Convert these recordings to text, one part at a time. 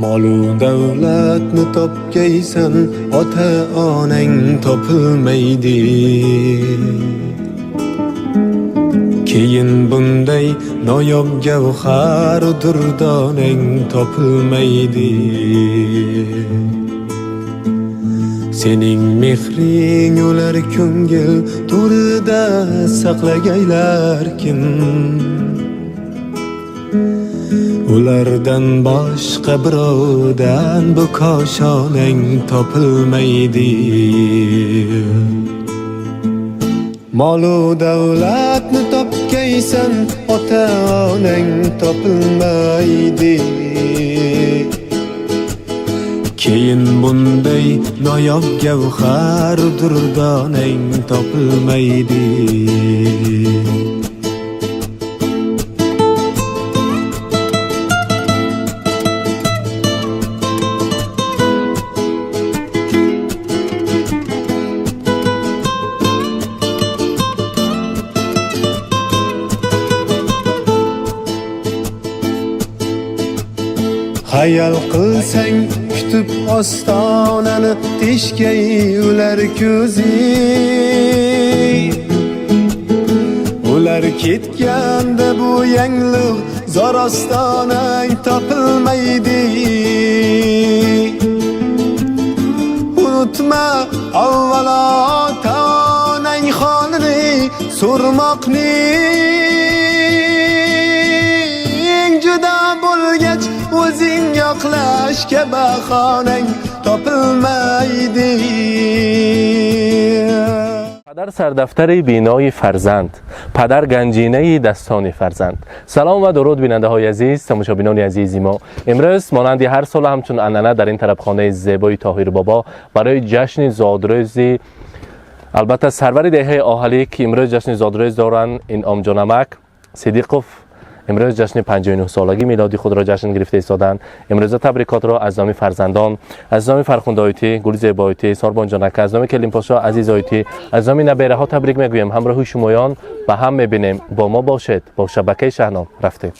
Molu davlatni topgaysan, ota onang topilmaydi. Keyin bunday noyob gavhar durdonang topilmaydi. Sening mehring ular ko'ngil to'rida saqlagaylar kim? Ulardan boshqa birovdan bu koshonang topilmaydi. Molu davlatni topgaysan, ota onang topilmaydi. Keyin bunday noyob gavhar durdonang topilmaydi. Hayal qilsang kutib ostonani teshgay ular ko'zi. Ular ketganda bu yangliq zor ostonang topilmaydi. Unutma avvalo ota onang holini so'rmoqning juda bo'lgach o'zing yoqlashga bahonang topilmaydi. Падар сардафтари бинои фарзанд, падар ганҷинаи дастони фарзанд. Салом ва дуруд, бинандаҳои азиз, тамошобинони азизи мо. Имрӯз монанди ҳар сола ҳамчун анъана дар ин тарабхонаи зебои Тоҳирбобо барои ҷашни зодрӯзи албатта сарвари деҳаи Оҳалӣ, ки имрӯз ҷашни зодрӯз доранд, Инъомҷонамак Сидиқов, имрӯз ҷашни 59 солагӣ милоди худро ҷашн гирифта истоданд. Имрӯза табрикотро аз номи фарзандон, аз номи Фархундаойтӣ, Гулзебойтӣ, Сорбонҷонака, аз номи Келинпошо Азизойтӣ, аз номи набераҳо табрик мегӯем. Ҳамроҳи шумоён ба ҳам мебинем. Бо мо бошед, бо шабакаи Шаҳном рафтем.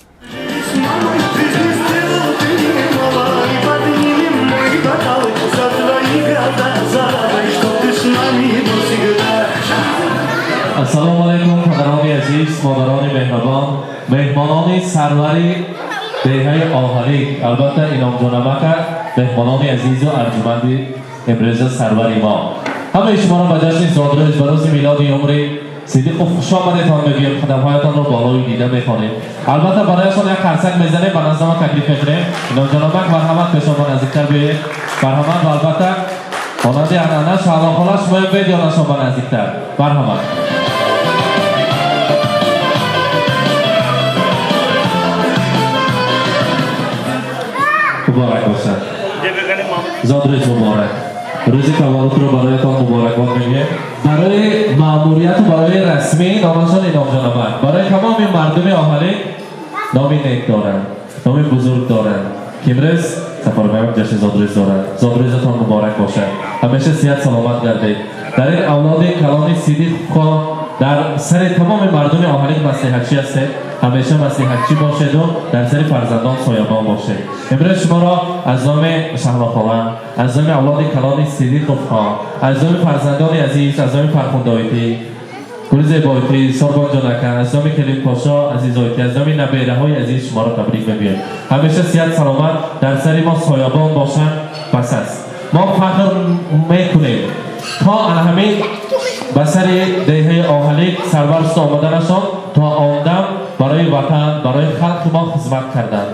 Ассалому алайкум, падарони азиз, модарони меҳрабон, меҳмонони сарвари деҳаи Оҳалик, албатта Иномҷонамака, меҳмонони азизу арҷуманди имрӯза сарвари мо. Ҳамаи шуморо ба ҷашни зодрӯз, ба рӯзи милоди умри Сидиқов хушомадетон мегӯем, қадамҳоятонро болои дида мехонем. Албатта барояшон як қарсак мезанем, ба назди мо таклиф мекунем. Иномҷонамак, марҳамат, пешон наздиктар биёед. Марҳамат ва албатта монанди анъана Шаҳлохола шумоё бед ёнашон ба наздиктар. Марҳамат. Муборак бошад, зодрӯз муборак, рӯзи таваллудро бароятон муборакбод мегӯем. Барои маъмурияту барои расмӣ номашон Иномҷонамак, барои тамоми мардуми Оҳалӣ номи нек доранд, номи бузург доранд, ки имрӯз сафарбаён ҷашни зодрӯз доранд. Зодрӯзатон муборак бошад, ҳамеша сиҳат саломат гардед. Дар ин авлоди калони Сидиқхо дар сари тамоми мардуми Оҳалик маслиҳатчӣ ҳастед, ҳамеша маслиҳатчӣ бошеду дар сари фарзандон соябон бошед. Имрӯз шуморо аз номи Шаҳлохола, аз номи авлоди калони Сидиқовҳо, аз номи фарзандони азиз, аз номи Фархундаойтӣ, Гулзебойтӣ, Сорбонҷонака, аз номи Келинпошо Азизойтӣ, аз номи набераҳои азиз шуморо табрик мегӯем. Ҳамеша сиҳат саломат дар сари мо соябон бошанд, бас аст. Мо фахр мекунем то ана ҳамин ба сари деҳаи Оҳалик сарвар шуда омаданашон, то он дам барои ватан, барои халқи мо хизмат карданд,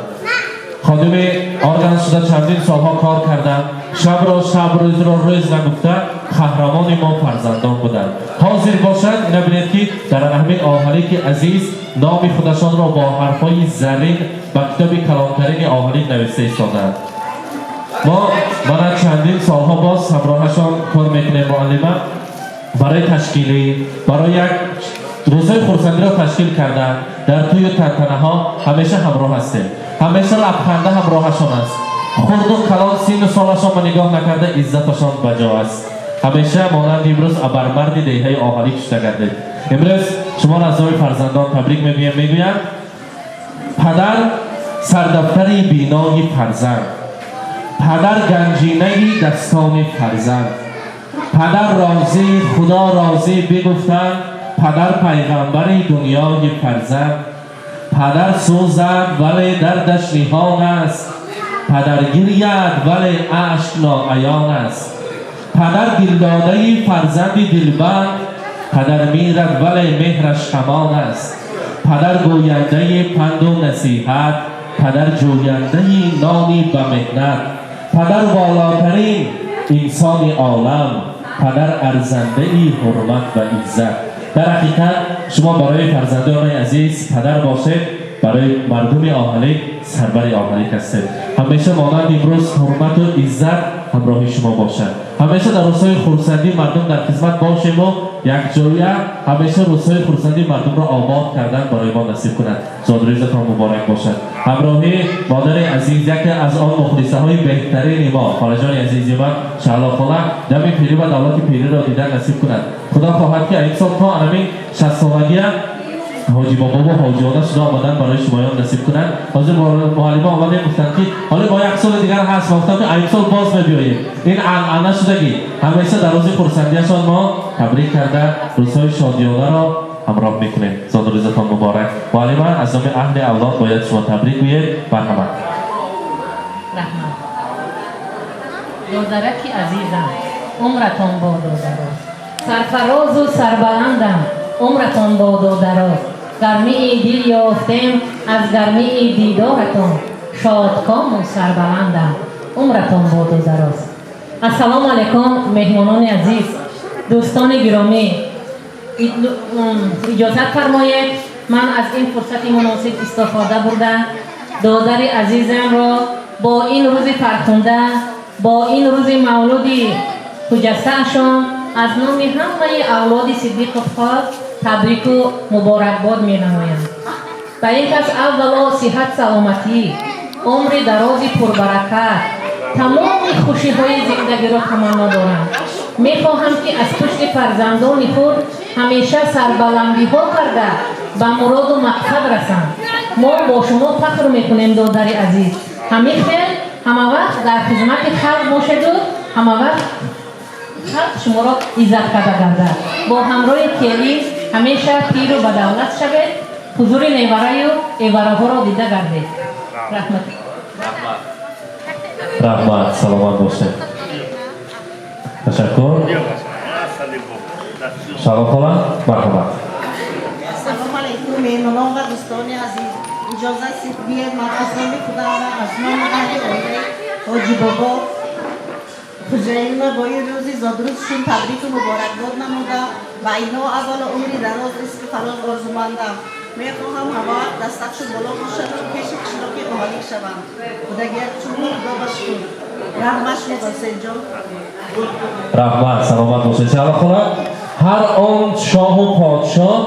ходими орган шуда чандин солҳо кор карданд, шабро шаб, рӯзро рӯз нагуфта қаҳрамони мо фарзандон буданд. Ҳозир бошад, ина бинед, ки дар ҳамин Оҳалики азиз номи худашонро бо ҳарфҳои заррин ба китоби калонтарини Оҳалик нависта истоданд. Мо мана чандин солҳо боз ҳамроҳашон кор мекунем, муаллима, барои ташкилӣ, барои як рӯзҳои хурсандиро ташкил кардан, дар тӯю тантанаҳо ҳамеша ҳамроҳ ҳастем. Ҳамеша лабханда ҳамроҳашон аст. Хурду калон, сину солашон ба нигоҳ накарда, иззаташон ба ҷо аст. Ҳамеша монанди имрӯз абармарди деҳаи Оҳалӣ кушта гардед. Имрӯз шуморо аз номи фарзандон табрик мегӯям. Мегӯянд, падар сардафтари бинои фарзанд. Падар ганҷинаи дастони фарзанд, падар розӣ, Худо розӣ бигуфтанд, падар пайғамбари дунёи фарзанд. Падар сӯзад, вале дардаш ниҳон аст, падар гиряд, вале ашк ноаён аст. Падар дилдодаи фарзанди дилбанд, падар мирад, вале меҳраш ҳамон аст. Падар гӯяндаи панду насиҳат, падар ҷӯяндаи нони ба меҳнат. Падар волотарин инсони олам, падар арзандаи ҳурмат ва иззат. Дар ҳақиқат шумо барои фарзандони азиз падар бошед, барои мардуми оҳалик сарвари оҳалик ҳастед. Ҳамеша монанд имрӯз ҳурмату иззат ҳамроҳи шумо бошад. Ҳамеша дар рӯзҳои хурсандӣ мардум дар хизмат бошему якҷоя ҳамеша рӯзҳои хурсандии мардумро обод кардан барои мо насиб кунад. Зодрӯзатон муборак бошад. Ҳамроҳи модари азиз, яке аз он мухлисаҳои беҳтарини мо, холаҷони азизи ман, Шаҳло хола, дами пирӣ ва давлати пириро дидан насиб кунад. Худо хоҳад, ки ин сол то анамин 60-солагия ҳоҷи бобову ҳоҷиона шуда омадан барои шумоён насиб кунад. Ҳозир муаллима омадем, гуфтанд, ки ҳоло мо як соли дигар ҳаст. Мо гуфтам, ки ин сол боз мебиёем. Ин анъана шудагӣ, ҳамеша дар рӯзи хурсандиашон мо табрик карда, рӯзҳои шодиёнаро ҳамроҳ мекунем. Зодрӯзатон муборак, муаллима. Аз номи аҳли авлод бояд шумо табрик гӯед. Марҳамат. Раҳмат. Додараки азизам, умратон бодо дароз, сарфарозу сарбаландам, умратон бодо дароз. Гармии дил ёфтем аз гармии дидоратон, шодкому сарбаландам, умратон бодо дароз. Ассалому алайкум, меҳмонони азиз, дӯстони гиромӣ. Иҷозат фармоед, ман аз ин фурсати муносиб истифода бурда, додари азизамро бо ин рӯзи фархунда, бо ин рӯзи мавлуди хуҷастаашон аз номи ҳамаи авлоди Сиддиқовҳо табрику муборакбод менамоям. Ба ин кас аввало сиҳат, саломатӣ, умри дарози пурбаракат, тамоми хушиҳои зиндагиро таманно дорам. Мехоҳам, ки аз пушти фарзандони худ ҳамеша сарбаландиҳо карда, ба муроду мақсад расанд. Мо бо шумо фахр мекунем, додари азиз. Ҳамин хел ҳамавақт дар хизмати халқ бошеду ҳамавақт халқ шуморо иззат карда гардад. Бо ҳамроҳи келин ҳамеша пиру ба давлат шавед, ҳузури невараю эвараҳоро дида гардед. Раҳмат. Раҳмат, саломат бошед. Ташаккур. Шаҳло хола, марҳамат. Ассалому алайкум, меҳмонон ва дӯстони азиз. Иҷозат диҳед, ман аз номи худам ва аз номи аҳли оилаи ҳоҷи бобо Хуҷаинова бо ин рӯзи зодрӯзшон табрику муборакбод намуда, ба инҳо аввало умри дароз, ризқи фароз орзумандам. Мехоҳам ҳамавақт дастакшон боло бошаду пеши қишлоқи оҳалик шаванд. Худагият чун Худо ба шукр. Раҳмат шумо, Ҳусейнҷон. Раҳмат, саломат бошед, Шаҳло хола. Ҳар он шоҳу подшоҳ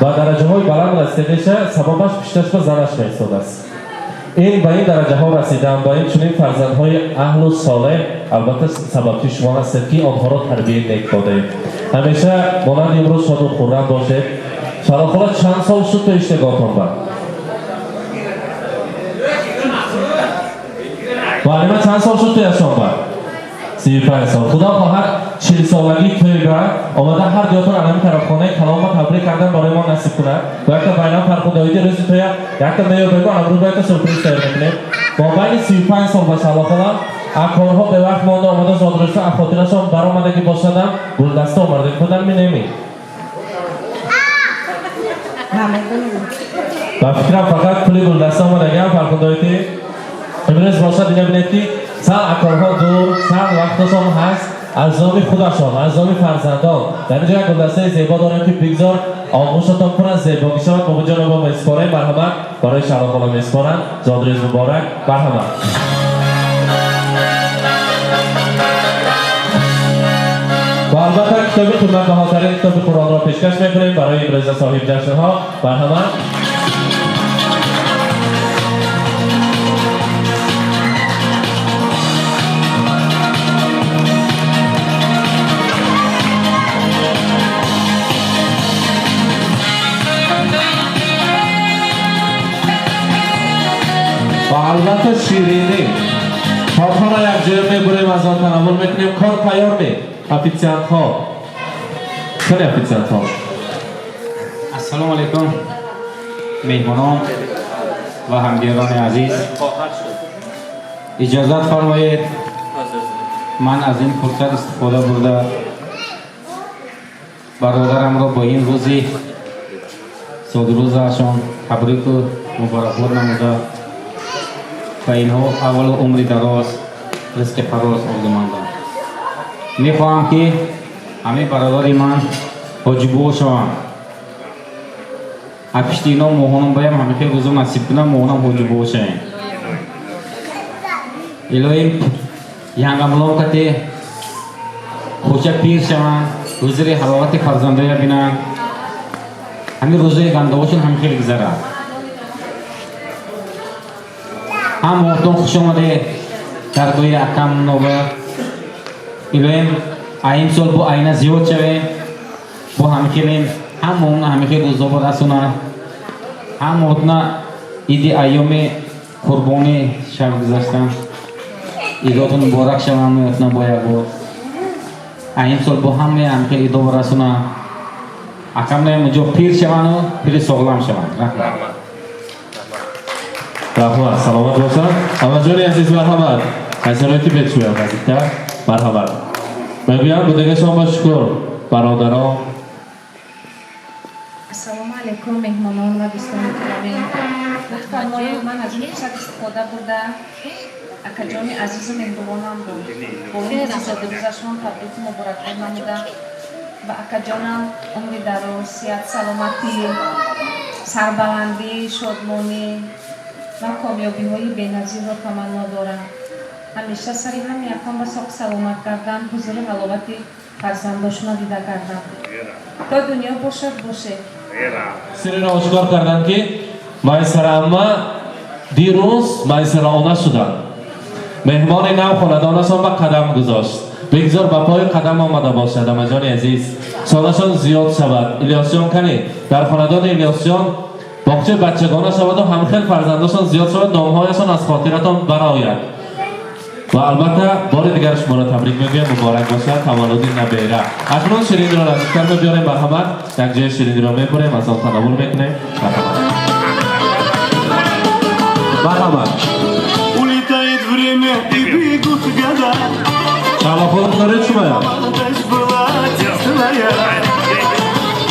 ба дараҷаҳои баланд расида, сабабаш пишташ ба занаш меистодааст. Ин ба ин дараҷаҳо расидан, ба ин чунин фарзандҳои аҳлу солеҳ, албатта, сабабчи шумо ҳастед, ки онҳоро тарбияи нек додаед. Ҳамеша монанди имрӯз шоду хуррам бошед. Шаҳло хола, чанд сол шуд то иштигоҳтон ба муаллима? Чанд сол шуд тояшон ба? 35 сол. Худо хоҳад, 40-солагӣ тӯйга омада, ҳар дуятон анами тарафхонаи калонма табрик кардан барои мо насиб кунад. Бо якта байрам фархундаоиди рӯзи тӯя якта меёбему амрӯз бо якта сюрприз тайёр мекунем. Бо байни 35 сол ба Шаҳло хола акорҳо бевақт монда омада, зодрӯзҳо аз хотирашон баромадагӣ бошадам, гулдаста омарда худам минеми. Ба фикрам, фақат пули гулдаста омадагиам. Фархундаоиди имрӯз бошад, ина бинед, ки сал акорҳо дур, сал вақташон ҳаст. Аз номи худашон, аз номи фарзандон дар инҷо як гулдастаи зебо дорем, ки бигзор оғӯшатон пур аз зебогӣ шавад. Бобоҷоно, мо месупорем. Марҳамат, барои Шаҳло хола месупоранд. Зодрӯз муборак, марҳамат. Ва албатта китоби қиматбаҳотарин, китоби Қуръонро пешкаш мекунем барои имрӯза соҳиб ҷашнҳо. Марҳамат. Ва албатта ширинӣ. Торт-ҳоро якҷоя мебурем, аз он танаввул мекунем. Кор тайёр ме? Официантҳо. Кани официантҳо? Ассалому алайкум, меҳмонон ва ҳамдиёрони азиз. Иҷозат фармоед, ман аз ин фурсат истифода бурда бародарамро бо ин рӯзи зодрӯзашон табрику муборакбод намуда ва инҳо аввалу умри дароз, ризқи фароз орзумандам. Мехоҳам, ки ҳамин бародари ман ҳоҷибобо шаванд. Аз пишти ино моҳонам баям ҳамин хел рӯзо насиб кунам, моҳонам ҳоҷибобо шавем. Илоҳим, янгамулон кати хӯча пир шаванд, ҳузури ҳаловати фарзандоя бинанд. Ҳамин рӯзои гандаҳошон ҳамин хел гузарад. Ҳам моҳтон хуш омадед даргоҳи акам нова. Илоҳим, аим сол бо айна зиёд шавем, бо ҳамин хелем, ҳамаона ҳамин хел рӯзо расонад. Ҳамаотна иди айёми қурбонӣ шаб гузаштан идотон муборак шаванд, ҳамаотна бо як бор. Аим сол бо ҳамаи ҳамин хел идо расонад. Акам наям ҷо пир шаванду пири соғлам шаванд. Раҳмат. Раҳмат, саломат бошанд. Ҳамаҷони азиз, марҳамат. Ҳайсароити бетшӯям наздиктар. Марҳамат. Мегӯям, будагашон ба шукр, бародарон. Ассалому алайкум, меҳмонон ва дӯстони гиромӣ. Лутф фармоед, ман аз ин фурсат истифода бурда акаҷони азизу меҳрубонамро бо ин рӯзи зодрӯзашон табрику муборакбод намуда ва акаҷонам умри дароз, сиҳат, саломатӣ, сарбаландӣ, шодмонӣ ва комёбиҳои беназирро таманно дорам. Ҳамеша сари ҳами акон ба соқ саломат кардан, ҳузуру ҳаловати фарзандошона дида кардам. То дунё бошад, бошед. Сирро ошкор карданд, ки Майсара амма дирӯз Майсара она шуданд. Меҳмони нав хонадонашон ба қадам гузошт. Бигзор ба пои қадам омада бошад, амаҷони азиз. Солашон зиёд шавад. Илёсҷон, кани дар хонадони Илёсҷон боғчаи бачагона шаваду ҳамхел фарзандошон зиёд шавад, номҳояшон аз хотиратон барояд. Ва албатта бори дигар шуморо табрик мегӯям, муборак бошад таваллуди набера. Акнун шириниро наздиктар мебиёрем, марҳамат. Якҷоя шириниро мебурем, аз он танаввул мекунем. Марҳамат. Марҳамат. Улетает время и бегут года. Шалофон доред шумоя? Молодость была тесная.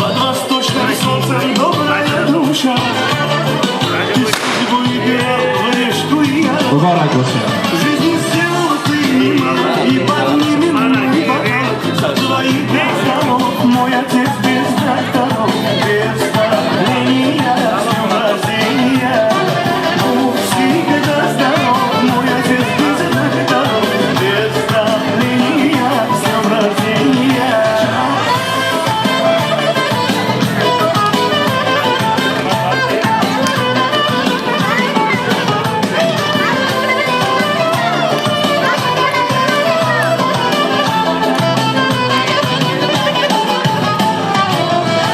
Под восточным солнцем добрая душа. Ты судьбу играл в решку и я. Муборак бошад. Жизнь сделал ты немало, и поднимем мы бокал за твоих докторов. Мой отец без докторов, без давления, с днем рождения. Будь всегда здоров, мой отец без докторов, без давления, с днем рождения.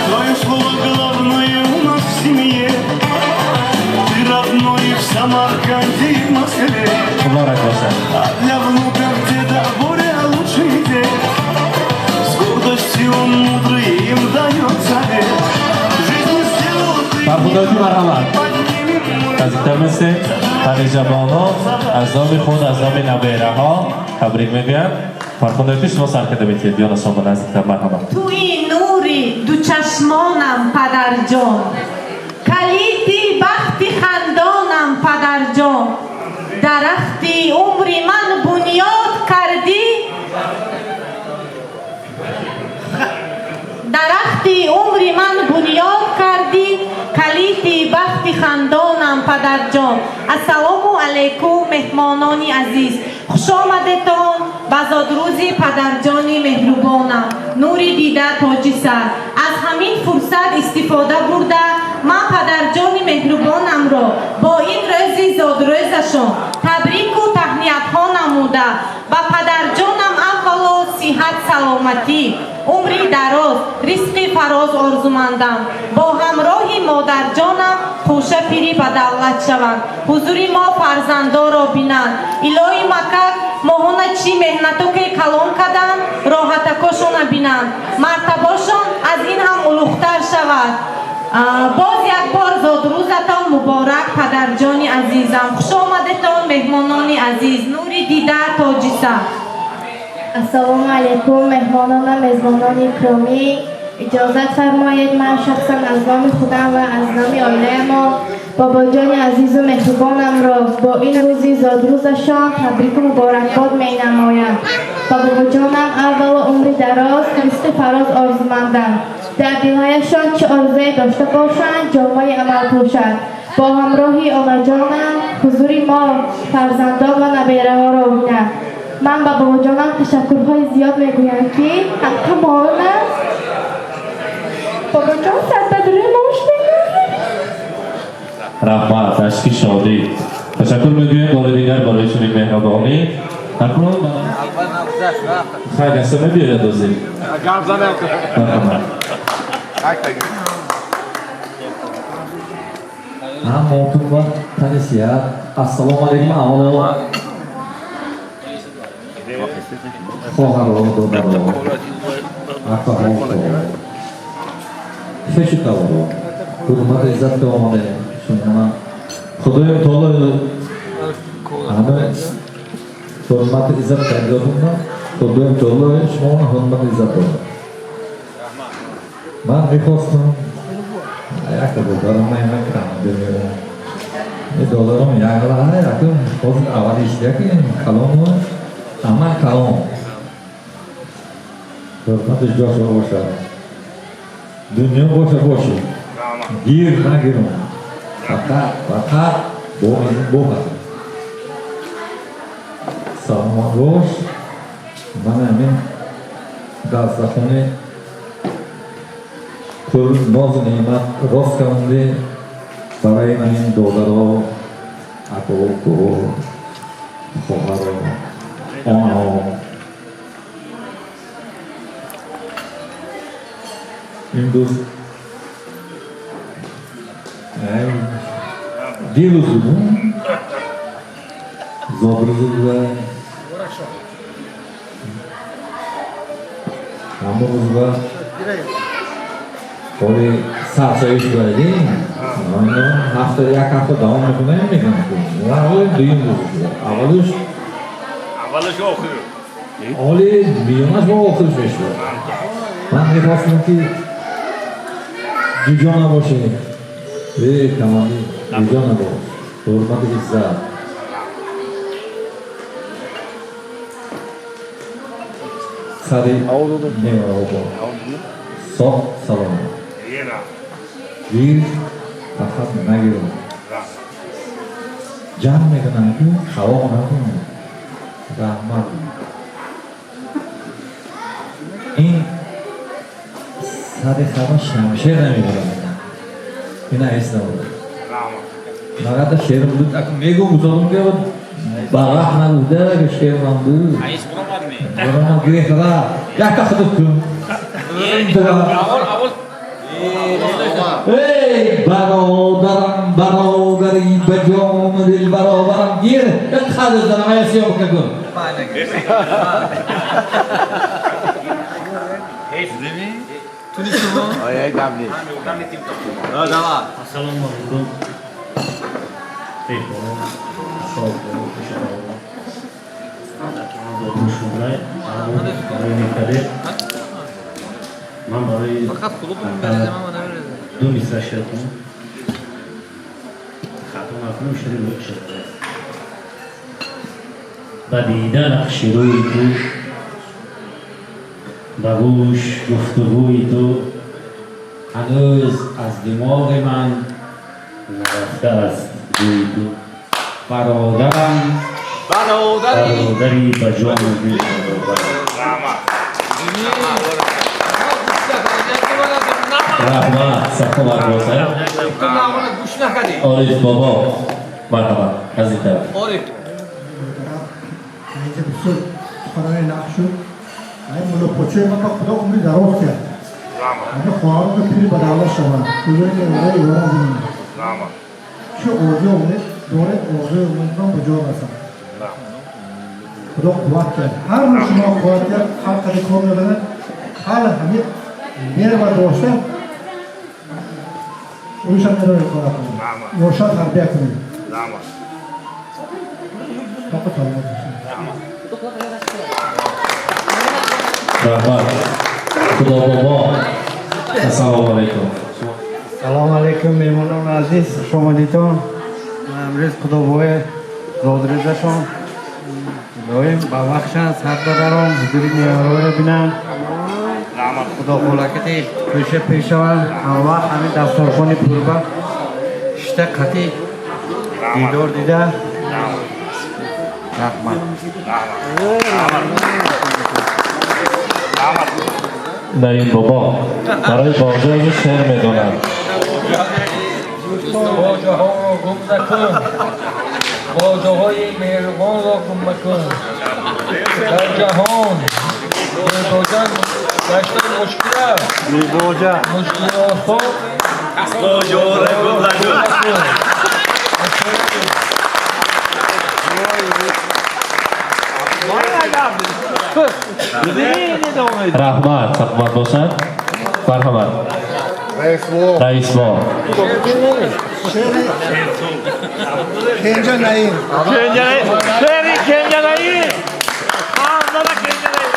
Твое слово главное у нас в семье. Ты родной в Самарканде и в Москве. Муборак бошад. А для внуков деда Боря лучший дед. С гордостью он мудрый им дает совет. Жизнь сделал ты. Фархундоти, марҳамат. Поднимем мы Наздиктар месте. Хадиҷа бону аз номи худ, аз номи набераҳо табрик мегӯям. Фархундоти, шумо сар карда метиҳед, ёнашон ба наздиктар, марҳамат. Туи нури дучашмонам, падарҷон, калиди бахти хандонам, падарҷон, дарахти умри ман бунёд кардӣ, дарахти умри ман бунёд кардӣ, калиди бахти хандонам, падарҷон. Ассалому алайкум, меҳмонони азиз, хушомадетон ба зодрӯзи падарҷони меҳрубонам, нури дида, тоҷи сар. Аз ҳамин фурсат истифода бурда ман падарҷони меҳрубонамро бо ин рӯзи зодрӯзашон табрику таҳниятҳо намуда ба падарҷонам аввало сиҳат. Сиҳат, саломатӣ, умри дароз, ризқи фароз орзумандам. Бо ҳамроҳи модарҷонам хӯша пири ба давлат шаванд, ҳузури мо фарзандоро бинанд. Илоҳи макак моҳона чӣ меҳнато ки калон карданд, роҳатакошона бинанд, мартабошон аз ин ҳам улуғтар шавад. Боз як бор зодрӯзатон муборак, падарҷони азизам. Хуш омадетон, меҳмонони азиз, нури дида, тоҷиса. Ассалому алайкум, меҳмонон ва мезбонони икромӣ. Иҷозат фармоед, ман шахсан аз номи худам ва аз номи оилаамон бобоҷони азизу меҳрубонамро бо ин рӯзи зодрӯзашон табрику муборакбод менамоям. Ба бобоҷонам аввало умри дароз, ризқи фароз орзумандам. Дар дилҳояшон чӣ орзуе дошта бошанд, ҷомаи амал пӯшад. Бо ҳамроҳи онаҷонам ҳузури мо фарзандон ва набераҳоро бинанд. Ман ба бобоҷонам ташаккурҳои зиёд мегӯям, ки ҳаққа моона бобоҷон сарбадури мош. Раҳмат, ашки шодӣ. Ташаккур мегӯем бори дигар барои чунин меҳрубонӣ. Акнун хайр аста мебиёяд озӣ. Марҳамат. Ҳаммотун ва тани сиҳат. Ассалому алайкум, аввало хоҳаро, додаро, акаҳо, хешу таворо, ҳурмату иззат ки омадаем шумо. Худои таоло ҳама ҳурмату иззат кардодунна, Худои таоло шумо ҳурмату иззат дорад. Ман мехостам як додарам мекунам, додарам ягла якум ҳозир аввалиш яки калону ама калон ҳурматиш ҷошо бошад, дунё боша боши, гир нагирум, фақат фақат бо саломат бош. Ман ҳамин дастархони пур нозу неъмат рост кардӣ барои ман, ин додаро, ако, хоҳаро, онаҳо. Имрӯз дирӯз буд зодрӯзу буда, ҳамон рӯзба ҳоли сарсоиш шуда, ҳафта як ҳафта давом мекунем, мегӯям аввали дуюм рӯз шуда, аввалиш ҳоли миёнаш бо охирш мешуд. Ман мехостам ки ҷуҷо набошем, э камоли ҷуҷо набош, ҳурмату иззат. Сари неваробо соҳ саломат, гир фақат нагирам, ҷамъ мекунам ки хавоқ накунам. Раҳмат. Ин сари харо шамшер намебарам, ина ҳис набуда, нагата шер буд, мегум гузорум ки барах набуда, шерам буд, гирехтара якта худут кун. Эй бародарам, бародари ба ҷону дил баробарам, гир қадр занам, ая съёмка кун. Ассалому алайкум. Меҳмонон, ман барои ду мисра шеър кунам, хато накунам, шеъри лоиқ шеър. Ба дида нақши рӯи ту, ба гӯш гуфтугӯи ту ҳанӯз аз димоғи ман нарафта аст бӯи ту. Бародарам, бародари ба ҷону дил баробарам. Раҳмат, саховат бошад. Ориф бобо, марҳамат, аз ин тараф. Ориф. Бисёр суханони нақш шуд. Ай муллопочои ман ба Худо умри дароз кард. Ҳами хоҳарон пири ба давлат шаванд. Ҳузури меҳмонои иборат бинанд. Чӣ орзу умед доред, орзуи умедтон ба ҷо расад. Худо қувват кард. Ҳар шумо қувват кард, ҳар қадар кор мебарад, ҳар ҳами нерва дошта ӯшам ироя кора кунед. Ёша тарбия кунед. Тоқи саломат бошед. Раҳмат. Худо бобо. Ассалому алайкум. Салом алейкум, меҳмонони азиз, хуш омадитон. Ман имрӯз Худобои зодрӯзашон доим ба вақтшан сар барарон, ҳузури меҳмонро бинанд. Худо холакати пеша пешаванд. Ҳамвақт ҳамин дастархони пурба шишта қатӣ дидор дида. Раҳмат. Наим бобо барои боҷои шеър медонад. Боҷаҳоро гум накун, боҷаҳои меҳрубонро гум макун. Дар ҷаҳон бебоҷа гаштан мушкил аст. Бебоҷа мушкил осон. Боҷаҳоро гум накун. Раҳмат, саломат бошад. Марҳамат. Раисбо. Кенҷа Наим. Шери Кенҷа Наим. Ҳамзада Кенҷа Наим.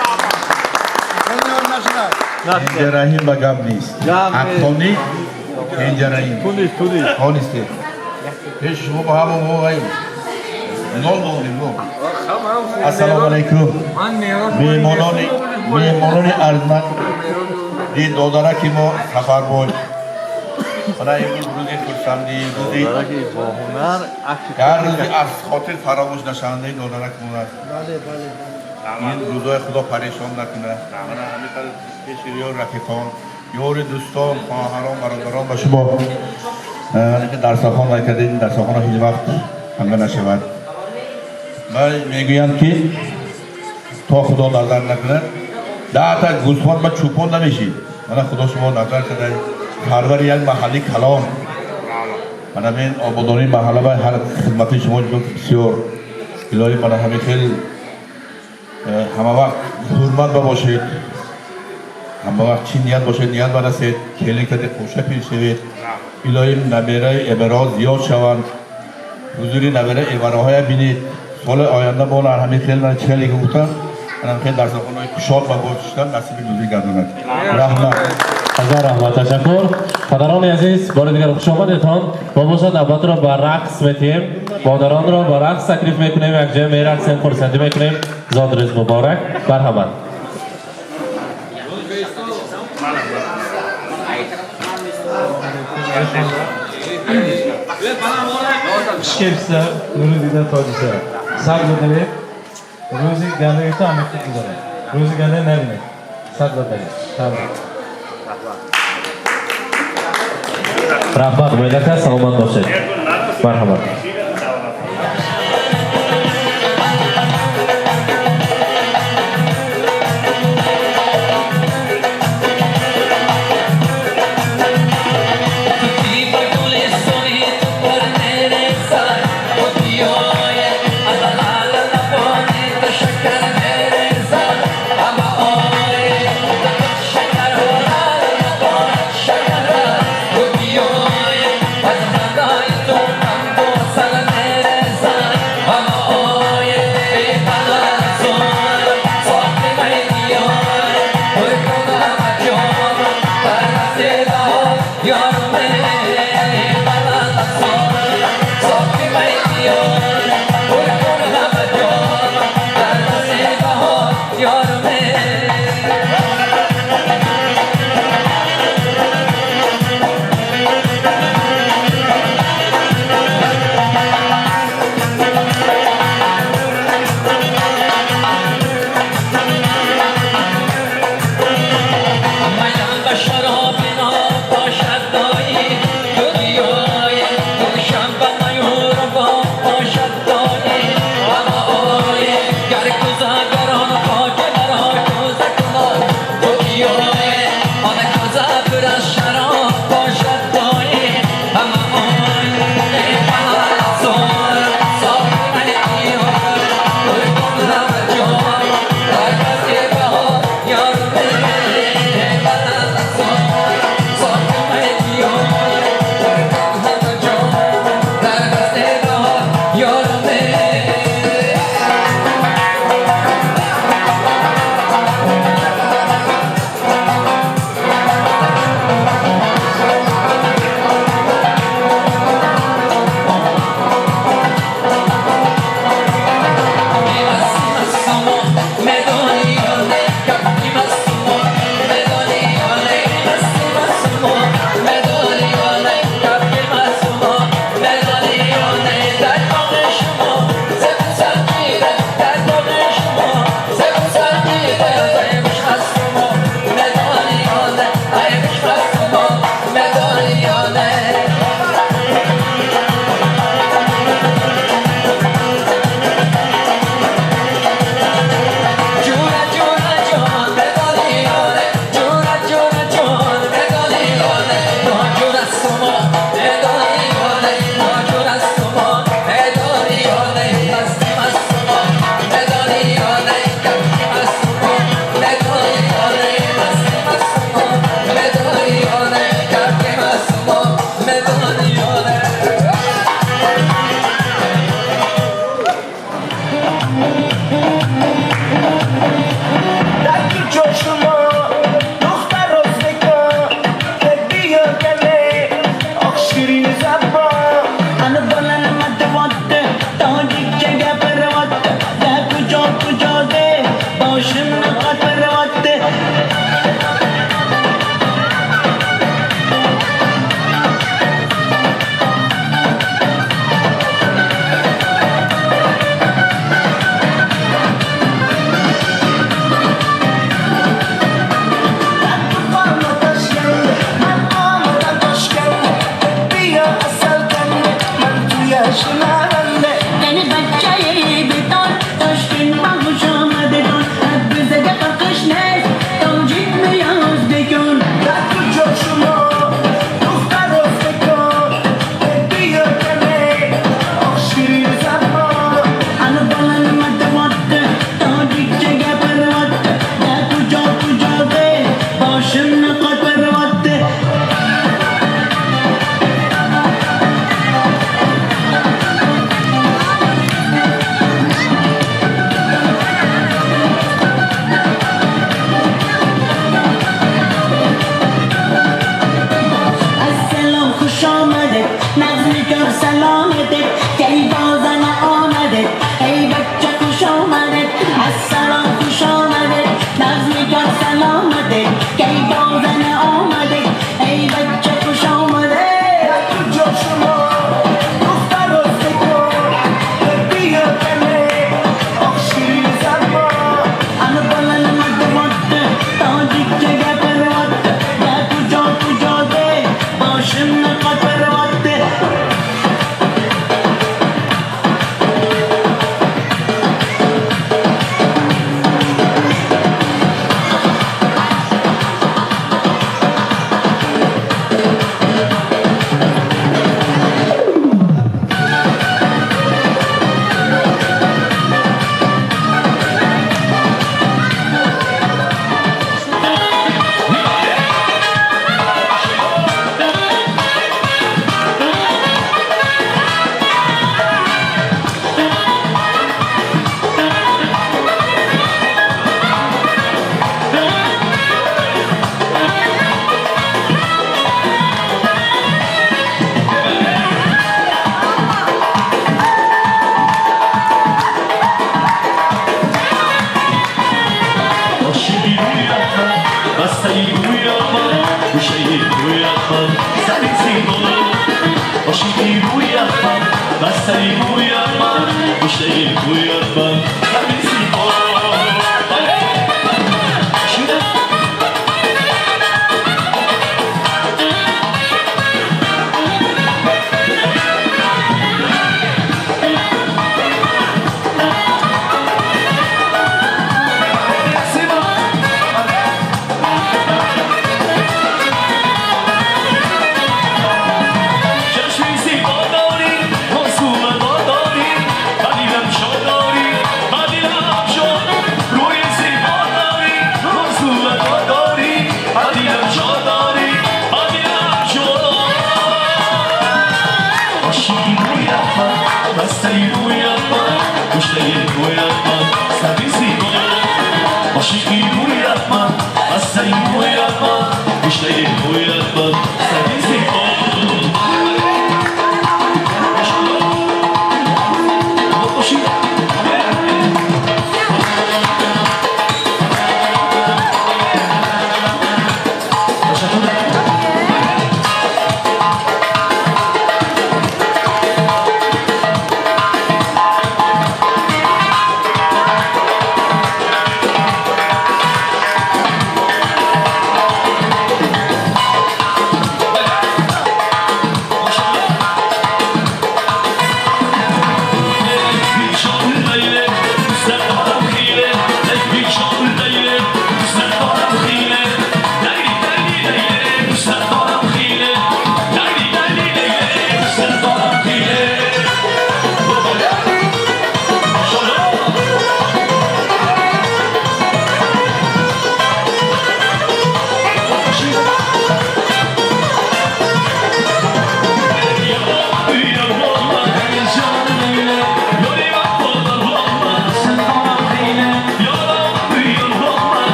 Кенҷа Раҳим ба гап нест. Ҳаққонӣ Кенҷа Раҳим. Хонисте. Пеш шумо ба ҳама мо вай нол монем мо. Ассалому алайкум. Меҳмонони арзманд, дид додараки мо Сафарбой. Мана имрӯз рӯзи хурсандӣ, рӯзи як рӯзи аз хотир фаромӯш нашавандаи додаракмон аст. Ин рӯзҳои Худо парешон накунад. Мана ҳамин қадр пеши ёр рафиқон, ёри дӯстон, хоҳарон, бародарон ба шумо дарсахон накардед, ин дарсахонро ҳеҷ вақт ҳамга нашавад. Мегӯянд ки то Худо назар накунад, даҳта гӯсфанд ба чӯпон намешид. Мана Худо шумо назар карда, сарвари як маҳалли калон. Мана мен ободонии маҳалла ба ҳар хидмати шумо бисёр. Илоҳӣ мана ҳамин хел ҳама вақт ҳурмат ба бошед, ҳама вақт чӣ ният бошед, ният барасед, келин кади қӯша пир шавед. Илоҳӣ набераи эбароҳо зиёд шаванд, ҳузури набераи эбароҳоя бинед. Соли оянда бо ҳамин хел мана чӣ хеле гуфтам, ҳамин хел дарсхонаҳои кушод ба боз шудан насиби бузург гардонад. Раҳмат. Ҳазор раҳмат, ташаккур. Падарони азиз, бори дигар хуш омадедтон. Мо бошад навбатро ба рақс метиҳем, модаронро ба рақс таклиф мекунем, якҷоя мерақсем, хурсандӣ мекунем. Зодрӯз муборак. Марҳамат. Хуш келибсizlar, nuri dida tojisa. Сар задавед. Рӯзи гандаги амиқи гузарад. Рӯзи ганда набинед. Сар задавед. Табрик. Раҳмат, Умедака, саломат бошед. Марҳамат. شراب ناب باشد. من سری زیبا عاشقی رویم من بستری رویم من گوشه رویم من سری زیبا.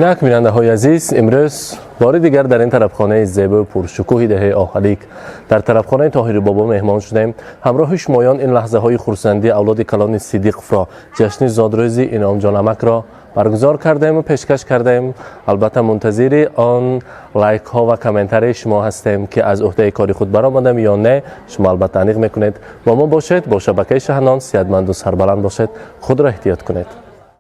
Инак бинандаҳои азиз, имрӯз бори дигар дар ин тарабхонаи зебою пуршукӯҳи деҳаи Оҳалик дар тарабхонаи Тоҳири Бобо меҳмон шудем. Ҳамроҳи шумоён ин лаҳзаҳои хурсандии авлоди калони Сидиқовро, ҷашни зодрӯзи Иноамҷон амакро баргузор кардем ва пешкаш кардем. Албатта, мунтазири он лайкҳо ва комментарии шумо ҳастем, ки аз уҳдаи кори худ баромадам ё не, шумо албатта аниқ мекунед. Бо мо бошед, бо шабакаи Шаҳнон, сиҳатманду сарбаланд бошед, худро эҳтиёт кунед.